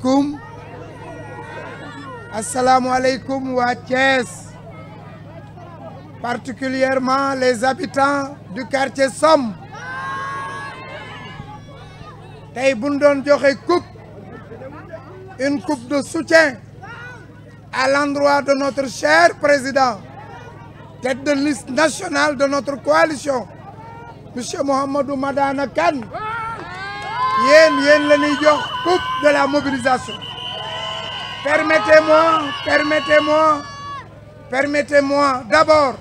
alaikum. Assalamu alaikum wa Thiès. Particulièrement les habitants du quartier Somme. Tey bu ñu doon joxe une coupe de soutien à l'endroit de notre cher président, tête de liste nationale de notre coalition, Monsieur Mouhamadou Madana Kane. Yéen la ñuy jox coupe de la mobilisation. Permettez-moi d'abord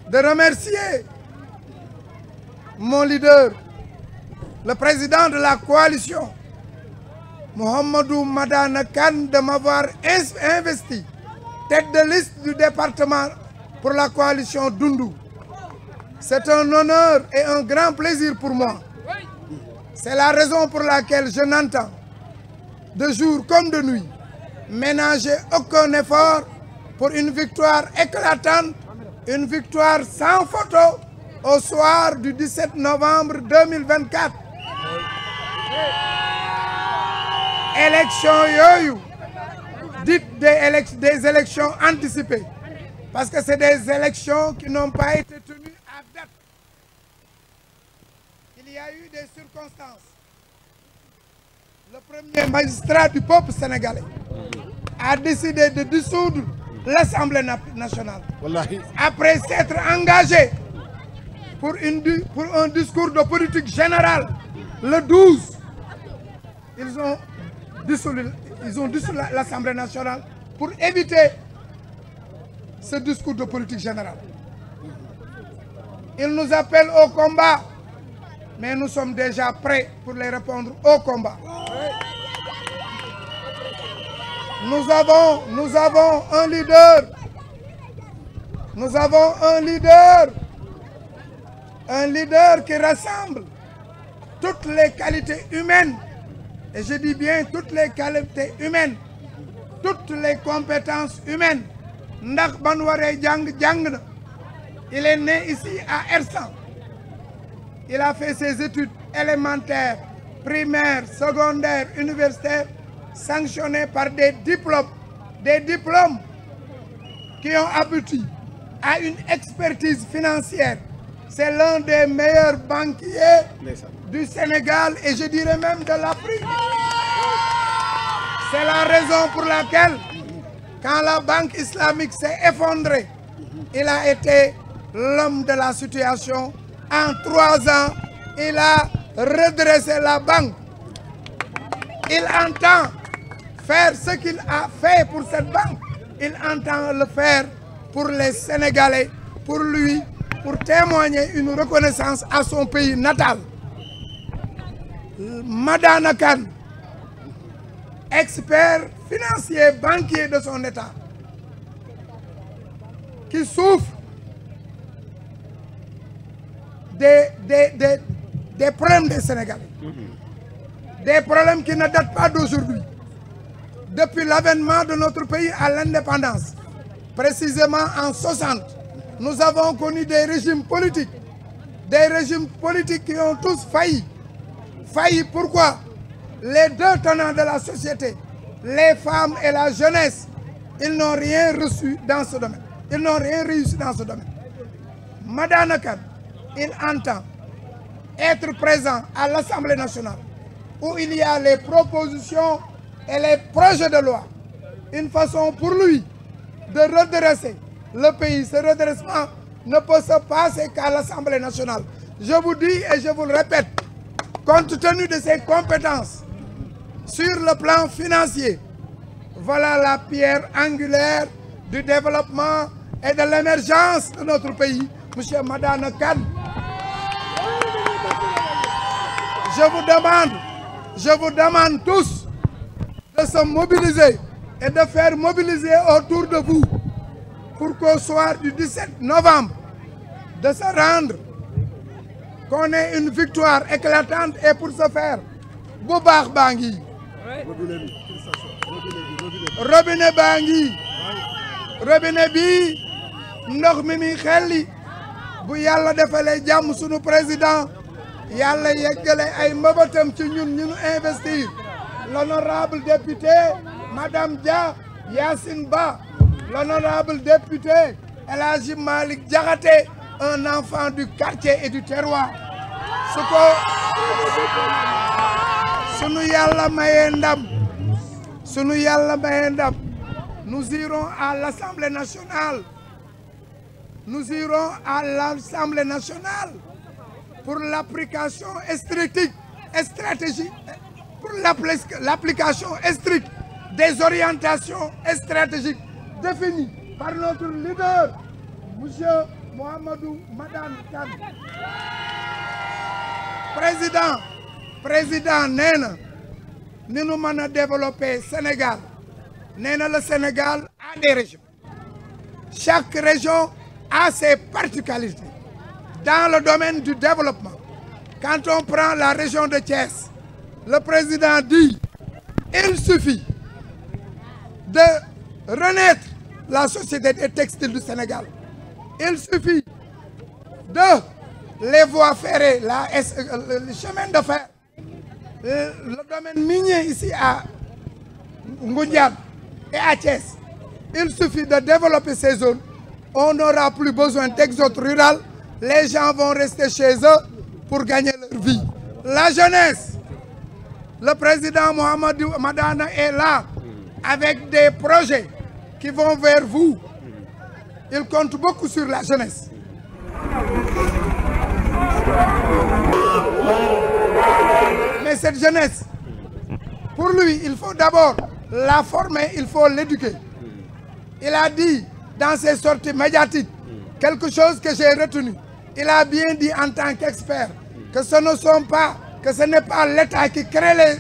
de remercier mon leader, le président de la coalition, Mouhamadou Madana Kane, de m'avoir investi tête de liste du département pour la coalition Doundou. C'est un honneur et un grand plaisir pour moi. C'est la raison pour laquelle je n'entends, de jour comme de nuit, ménager aucun effort pour une victoire éclatante, une victoire sans photo au soir du 17 novembre 2024. Élections yoyu, dites des élections anticipées, parce que c'est des élections qui n'ont pas été tenues à date. Il y a eu des circonstances. Le premier magistrat du peuple sénégalais a décidé de dissoudre l'Assemblée nationale. Après s'être engagé pour un discours de politique générale, le 12, ils ont dissous l'Assemblée nationale pour éviter ce discours de politique générale. Ils nous appellent au combat, mais nous sommes déjà prêts pour les répondre au combat. Nous avons un leader. Nous avons un leader qui rassemble toutes les qualités humaines. Et je dis bien toutes les qualités humaines, toutes les compétences humaines. Ndax ban waree jàng na. Il est né ici à Hersent. Il a fait ses études élémentaires, primaires, secondaires, universitaires, sanctionnés par des diplômes qui ont abouti à une expertise financière. C'est l'un des meilleurs banquiers du Sénégal et je dirais même de l'Afrique. C'est la raison pour laquelle, quand la banque islamique s'est effondrée, il a été l'homme de la situation. En 3 ans, il a redressé la banque. Il entend faire ce qu'il a fait pour cette banque. Il entend le faire pour les Sénégalais, pour lui, pour témoigner une reconnaissance à son pays natal. Madana Kane, expert financier, banquier de son État, qui souffre des problèmes des Sénégalais. Des problèmes qui ne datent pas d'aujourd'hui. Depuis l'avènement de notre pays à l'indépendance, précisément en 60, nous avons connu des régimes politiques qui ont tous failli. Failli pourquoi? Les deux tenants de la société, les femmes et la jeunesse, ils n'ont rien reçu dans ce domaine. Ils n'ont rien réussi dans ce domaine. Madana Kane, il entend être présent à l'Assemblée nationale où il y a les propositions et les projets de loi. Une façon pour lui de redresser le pays. Ce redressement ne peut se passer qu'à l'Assemblée nationale. Je vous dis et je vous le répète, compte tenu de ses compétences sur le plan financier, voilà la pierre angulaire du développement et de l'émergence de notre pays, M. Madana Kane. Je vous demande tous de se mobiliser et de faire mobiliser autour de vous pour qu'au soir du 17 novembre, de se rendre, qu'on ait une victoire éclatante. Et pour ce faire, Boubar Bangui, robinet Bangui, robinet bi, ndox mi mi xelli, bu yàlla defalee jàmm sunu président, yàlla yeggale ay mbabatam ci ñun ñu investir l'honorable député Madame Dia Yassine Ba, l'honorable député El Hadji Malick Diakhaté, un enfant du quartier et du terroir. Sunu Yàlla mayee ndam, nous irons à l'Assemblée nationale. Nous irons à l'Assemblée nationale pour l'application stricte et stratégique, pour l'application stricte des orientations stratégiques définies par notre leader, Monsieur Mohamedou Madane Kane. Président nee na ni nu mën a développer Sénégal, nee na le Sénégal a des régions. Chaque région a ses particularités dans le domaine du développement. Quand on prend la région de Thiès, le président dit il suffit de renaître la société des textiles du Sénégal. Il suffit de les voies ferrées, le chemin de fer, le domaine minier ici à Ngoundiane et à Thiès. Il suffit de développer ces zones. On n'aura plus besoin d'exode rural. Les gens vont rester chez eux pour gagner leur vie. La jeunesse, le président Mohamedou Madane est là avec des projets qui vont vers vous. Il compte beaucoup sur la jeunesse. Mais cette jeunesse, pour lui, il faut d'abord la former, il faut l'éduquer. Il a dit dans ses sorties médiatiques quelque chose que j'ai retenu. Il a bien dit en tant qu'expert que ce n'est pas l'État qui crée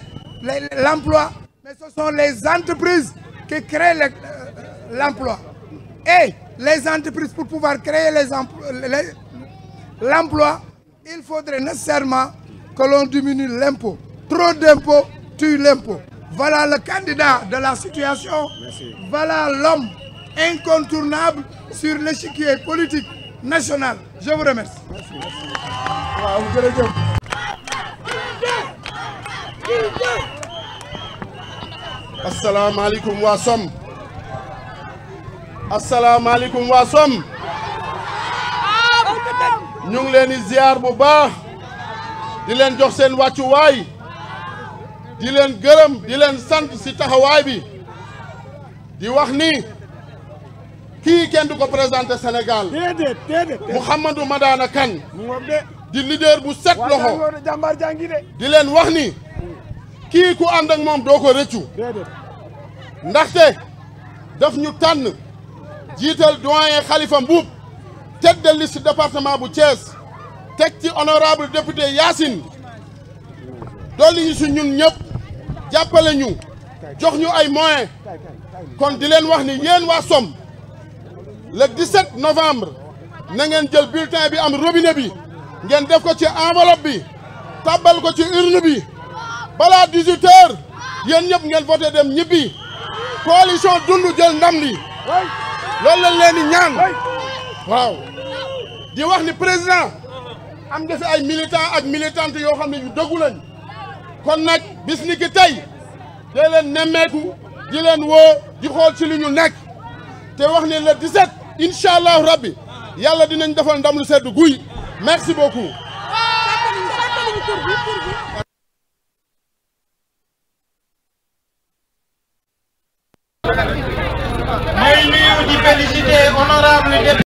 l'emploi, mais ce sont les entreprises qui créent l'emploi. Et les entreprises, pour pouvoir créer l'emploi, il faudrait nécessairement que l'on diminue l'impôt. Trop d'impôts tue l'impôt. Voilà le candidat de la situation. Merci. Voilà l'homme incontournable sur l'échiquier politique national. Je vous remercie. Merci. Assalamu alaikum wa som. Assalamu alaikum wa som. ñu ngi leen di ziar bu baax di leen jox seen wàccuwaay di leen gërëm di leen sant ci taxawaay bi di wax ni kii kenn du ko présenté Sénégal Mohamedou Madane Kane di leader bu set loxo di leen wax ni kii ku ànd ak moom doo ko rëccu ndaxte daf ñu tànn jiital doyen Khalifa Mboup tête de liste département bu Thiès teg ci honorable député Yassine dolli ñu si ñun ñëpp jàppale ñu jox ñu ay moyens kon di leen wax ni yéen waa Somme le 17 novembre na ngeen jël bulletin bi am robinet bi ngeen def ko ci enveloppe bi tàbbal ko ci urne bi balaa 18 heures yéen ñëpp ngeen voté dem ñibbi coalition Dundu jël ndam li loolu lañ leen di ñaan waaw di wax ni président am nga fi ay militants ak militantes yoo xam ne yu dëggu lañ kon nag bis ni ki tey dee leen nemmeeku di leen woo di xool ci li ñu nekk te wax ni le 17 incha allahu rabbi yàlla dinañ defal ndam lu sedd guy merci beaucoup. may nuyu di féliciter honorable